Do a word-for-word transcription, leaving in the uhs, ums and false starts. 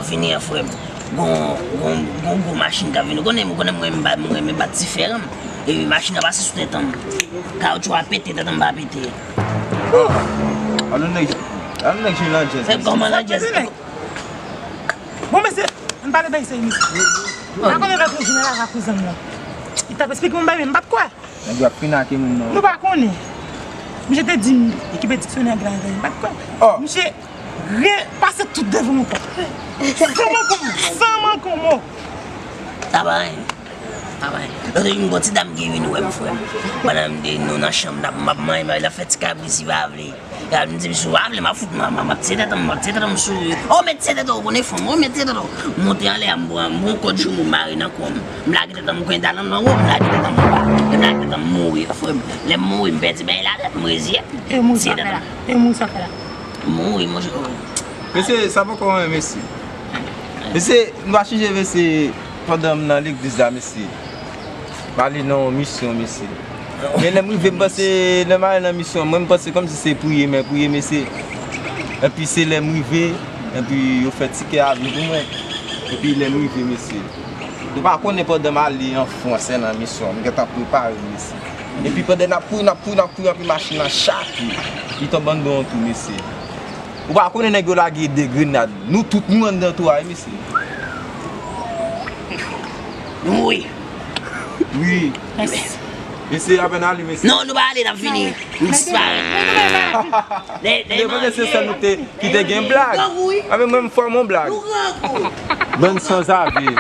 Vini an, frè m. Gon, gon, gon gwo machin k ap vini. Ou konnen, ou konnen mwen, m ba- mwen renmen bat diferan. E machin nan pase sou tèt an m. Kawotchou a pete, tèt an m pa pete. Alon nèg, alon nèg jwe landjèz. Kòman landjèz? Bon, mesye, ann pale bay seri, mesye. Mwen pa konnen lòt jou nan lari a kouzan m nan. Li t ap esplike mwen bagay, men m pa t kwè. Nèg yo ap pinake moun nan. Nou pa konnen. Misye te di m, ekipe diksyonè an gen ladan, m pa t kwè. Misye repase tout devan m ankò. San manke yon mo, san manke yon mo. Sa pa anyen. Sa pa anyen. Lòt jou m gon ti dam ki vin wè m, frè m. Pandan m te nou nan chanm, n ap m ap manje, l ap fè ti kabris, li pa vle. Epi m di misye, ou pa vle, m ap fout manman, m ap tiye tèt an m, m ap tiye tèt an m sou. Oh, mèt tiye tèt ou, ou konnen fanm, oh, mèt tiye tèt ou. M monte anlè a, m pran m pran yon kòd joumou m mare nan kò m. M lage tèt an m, m pran dal an m nan wo, m lage tèt an m anba. Lè m lage tèt an m mouri, frè m. Lè m mouri, m pèdi bèy latèt, m reziye. E moun sa fè la? E moun sa fè la? M mouri, monchè. Mesye, sa poko anyen, mesye. Mesye, nou pa chanje, mesye, pandan m nan legliz la, mesye. M ale nan yon misyon, mesye. Men lè m rive, m panse, lè m ale nan misyon, mwen, m panse kòmsi se priye, men priye, mesye. Epi se lè m rive, epi yo fè tikè avyon pou mwen. Epi lè m rive, mesye. Nou pa konnen pandan m ale an Frans nan misyon, m gentan prepare, mesye. Epi pandan n ap kouri, n ap kouri, n ap kouri, epi machin nan chake. Li tonbe anndan yon twou, mesye. Ou pa konnen nèg yo lage de grenad. Nou tout nou anndan twou a wi, mesye. Nou mouri. Wi. Mesye, apèn ale, mesye. Non, nou pa ale, n ap vini. Nou disparèt. Lè- lè- Depi se sèl nou te ki te gen blag. Avè mwen, m fòm yon blag. Bann sanzave.